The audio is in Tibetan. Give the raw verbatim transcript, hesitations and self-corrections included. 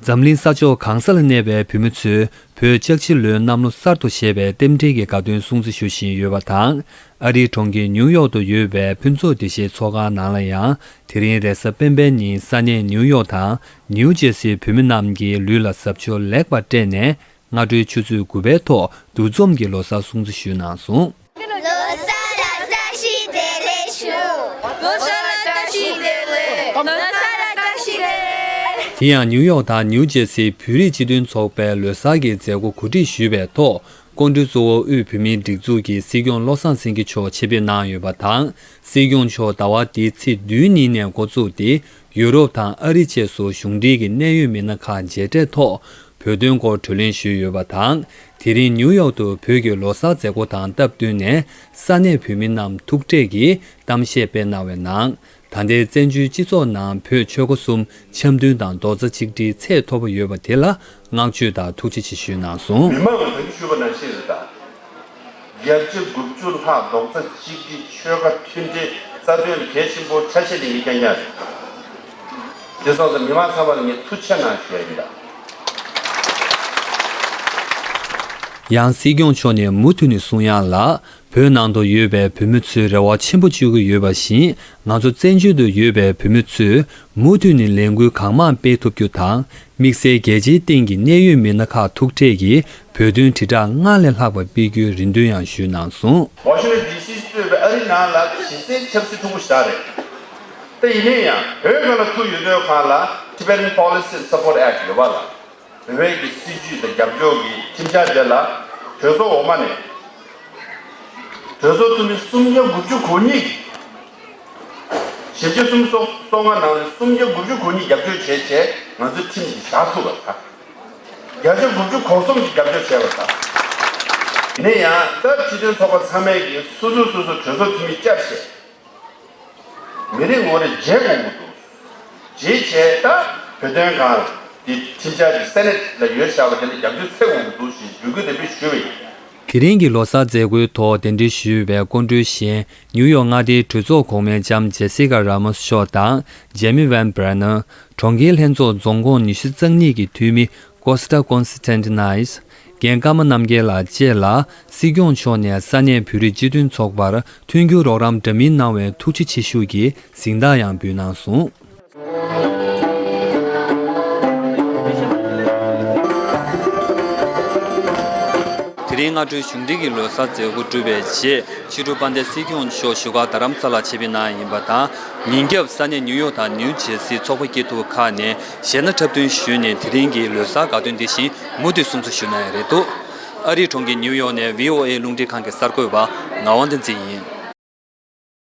འཛམ་གླིང་ས་ཕྱོགས་གང་ས་ལ་གནས་པའི་བོད་མི་ཚོས་བོད་ལྕགས་བྱི་ལོའི་གནམ་ལོ་གསར་དུ་བཞད་པའི་རྟེན་འབྲེལ་གྱི་དགའ་སྟོན་སྲུང་བརྩི་ཞུ་བཞིན་ཡོད་པ་དང་། ཨ་རིའི་གྲོང་ཁྱེར་ཉིའུ་ཡོག་ཏུ་ཡོད་པའི་ཕུན་ཚོགས་སྡེ་བཞིའི་ཚོགས་ཁང་ནང་ལ་ཡང་། དེ་རིང་རེས་གཟའ་སྤེན་པའི་ཉིན་ས་གནས་ཉིའུ་ཡོག་དང་ནིའུ་ཇེར་སིའི་བོད་མི་རྣམས་ཀྱིས་ལུས་ལ་གཟབ་མཆོར་ལེགས་པར་སྤྲས་ནས། སྔ་དྲོའི་ཆུ་ཚོད་དགུ་པའི་ཐོག་འདུ་འཛོམས་ཀྱིས་ལོ་གསར་སྲུང་བརྩི་ཞུས་གནང་སོང་། ལོ་གསར་ལ་བཀྲ་ཤིས་བདེ་ལེགས་ཞུ། ལོ་གསར་ལ་བཀྲ་ཤིས་བདེ་ལེགས། ལོ་གསར་ལ་བཀྲ་ཤིས་བདེ་ལེགས། དེ་ཡང་ནིའུ་ཡོག་དང་ནིའུ་ཇེར་སིའི་བོད་རིགས་སྤྱི་མཐུན་ཚོགས་པའི་ལོ་གསར་གྱི་མཛད་སྒོ་གོ་སྒྲིག་ཞུས་པའི་ཐོག་སྐུ་མགྲོན་གཙོ་བོ་དབུས་བོད་མིའི་སྒྲིག་འཛུགས་ཀྱི་སྲིད་སྐྱོང་བློ་བཟང་སེང་གེ་མཆོག་ཆེད་ཕེབས་གནང་ཡོད་པ་དང་། སྲིད་སྐྱོང་མཆོག་ཟླ་བ་འདིའི་ཚེས་བདུན་ཉིན་ནས་འགོ་བཙུགས་ཏེ། ཡུ་རོབ་དང་ཨ་རི་བཅས་སུ་གཞུང་འབྲེལ་གྱི་གནད་ཡོད་མི་སྣ་ཁག་མཇལ་འཕྲད་ཐོག་བོད་དོན་སྐོར་གྲོས་གླེང་ཞུས་ཡོད་པ་དང་། དེ་རིང་ནིའུ་ཡོག་ཏུ་བོད་ཀྱི་ལོ་གསར་མཛད་སྒོ་དང་སྟབས་བསྟུན་ནས་ས་གནས་བོད་མི་རྣམས་ཐུག་འཕྲད་ཀྱིས་གཏམ་བཤད་སྤེལ་གནང་བའི་ནང་། ད་ལྟའི་བཙན་བྱོལ་སྤྱི་ཚོགས་ནང་བོད་ཆོལ་ཁ་གསུམ་འཆམ་མཐུན་དང་རྡོག་རྩ་གཅིག་སྒྲིལ་ཚད་མཐོ་པོ་ཡོད་པ་དེ་ལ་བསྔགས་བརྗོད་དང་ཐུགས་རྗེ་ཆེ་ཞུས་གནང་སོང་། མི་མང་གིས་ད་གིན་ཞུས་པ་ནང་བཞིན་རེད་ད། བརྒྱ་ཆ་དགུ་བཅུ་ལྷག་རྡོག་རྩ་གཅིག་སྒྲིལ་ཆོལ་ཁ་མཐུན་སྒྲིལ་རྩ་དོན་ལ་གལ་ཆེན་པོ་ཆ་ཤས་ནས་ངས་རྐྱང་རྐྱང་རེད། དེ་སོང་ཙང་མི་མང་ཚང་མ་ལ་ངས་ཐུགས་རྗེ་ཆེ་གནང་ཞུ་ཡ་ཡིན་ད། ཡང་སྲིད་སྐྱོང་མཆོག་ནས་མུ་མཐུད་ནས་གསུང་ཡ་ལ། བོད་ནང་དུ་ཡོད་པའི་བོད་མི་ཚོས་རེ་བ་ཆེན་པོ་བཅོལ་གྱི་ཡོད་པ་བཞིན། ང་ཚོ་བཙན་བྱོལ་དུ་ཡོད་པའི་བོད་མི་ཚོས་མུ་མཐུད་ནས་ལས་འགུལ་གང་མང་སྤེལ་ཐུབ་རྒྱུ་དང་། དམིགས་བསལ་རྒྱལ་སྤྱིའི་སྟེང་གི་གནད་ཡོད་མི་སྣ་ཁག་ཐུག་འཕྲད་ཀྱིས་བོད་དོན་དྲིལ་བསྒྲགས་སྔར་ལས་ལྷག་པ་སྤེལ་རྒྱུའི་རེ་འདུན་ཡང་ཞུས་གནང་སོང་། ཝ་ཤིང་ཊོན་ཌི་སི་གཙོས་པའི་ཨ་རི་ནང་ལ་གཞི་རྩའི་ཆབ་སྲིད་ཐུག་པ་ཞིག་རེད། ད་ཡིན་ན་ཡང་བོད་སྒང་ལ་ཐུག་ཡོད་དུས་སྒང་ལ་Tibetan Policy Support Act ཡོད་པ་ལ། བོད་པའི་གི་སྲིད་ཇུས་དང་རྒྱབ་སྐྱོར་གྱི་ཁྲིམས་འཆར་དེ་ལ་གྲོས་ཚོགས་འོག་མ་ནས་གྲོས་ཚོགས་འཐུས་མི་སུམ་བརྒྱ་དགུ་བཅུ་གོ་གཉིས་ཀྱིས། ཞེ་བརྒྱད་སུམ་སོ་སོ་ལྔ་ནང་ནས་སུམ་བརྒྱ་དགུ་བཅུ་གོ་གཉིས་རྒྱབ་སྐྱོར་བྱས་བྱས་ང་ཚོའི་ཁྲིམས་འདི་བཞག་ཐུབ་པ་དང་། བརྒྱ་ཆ་དགུ་བཅུ་གོ་གསུམ་གྱིས་རྒྱབ་སྐྱོར་བྱས་པ་དང་། ཡིན་ན་ཡང་ད་སྤྱི་མཐུན་ཚོགས་པ་ཚང་མས་ཀྱིས་སོ་སོ་སོ་སོ་གྲོས་ཚོགས་འཐུས་མི་བཅར་བྱས། མི་རེ་ངོ་རེ་མཇལ་དགོས་ཀྱི་འདུག། མཇལ་བྱས་ད་བོད་དོན་སྒང་དེ་ཁྲིམས་འཆར་དེ་སེ་ནེ་ཊི་ལ་ཡོད་བཞག་པ་དེ་ལ་རྒྱབ་སྐྱོར་འཚོལ་དགོས་ཀྱི་འདུག་ཞེས་འབོད་སྐུལ་དེ་འདྲ་ཞུས་པ་ཡིན། དེ་རིང་གི་ལོ་གསར་མཛད་སྒོའི་ཐོག་གདན་འདྲེན་ཞུས་པའི་སྐུ་མགྲོན་གཞན་ནིའུ་ཡོག་མངའ་སྡེའི་གྲོས་ཚོགས་གོང་མའི་ལྕམ་ཇེ་སི་ཀ་ར་མོ་སི་མཆོག་དང་ཇེ་མི་ཝན་བྷ་ར་ནར། གྲོང་ཁྱེར་ལྷན་ཚོགས་རྫོང་ཁོངས་ཉི་ཤུ་རྩ་གཉིས་ཀྱི་འཐུས་མི་ཀོ་སི་ཏ་ཀོན་སི་ཊན་ཏི་ནའི་སི། རྒན་ཀརྨ་རྣམ་རྒྱལ་ལགས་བཅས་ལ་སྲིད་སྐྱོང་མཆོག་ནས་ས་གནས་བོད་རིགས་སྤྱི་མཐུན་ཚོགས་པར་མཐུན་འགྱུར་རོགས་རམ་འདྲ་མིན་གནང་བའི་ཐུགས་རྗེ་ཆེ་ཞུ་གི་གཟེངས་རྟགས་ཡང་འབུལ་གནང་སོང་། དེ་རིང་སྔ་དྲོའི་གཞུང་འབྲེལ་གྱི་ལོ་གསར་མཛད་སྒོ་གྲུབ་པའི་རྗེས། ཕྱི་དྲོ་དཔལ་ལྡན་སྲིད་སྐྱོང་མཆོག་བཞུགས་སྒར་རྡ་རམ་ས་ལར་ཆེད་ཕེབས་གནང་ཡིན་པ་དང་། ཉིན་རྒྱབ་ས་གནས་ནིའུ་ཡོག་དང་ནིའུ་ཇེར་སིའི་ཚོགས་པ་སྐྱིད་སྡུག་ཁག་ནས་གཞས་སྣ་འཁྲབ་སྟོན་ཞུས་ནས་དེ་རིང་གི་ལོ་གསར་དགའ་སྟོན་འདི་བཞིན་མུ་མཐུད་སྲུང་བརྩི་ཞུ་གནང་ཡ་རེད་འདུག། ཨ་རིའི་གྲོང་ཁྱེར་ནིའུ་ཡོག་ནས་བྷི་ཨོ་ཨེ་རླུང་འཕྲིན་ཁང་གི་གསར་འགོད་པ་ངག་དབང་བསྟན་འཛིན་ཡིན།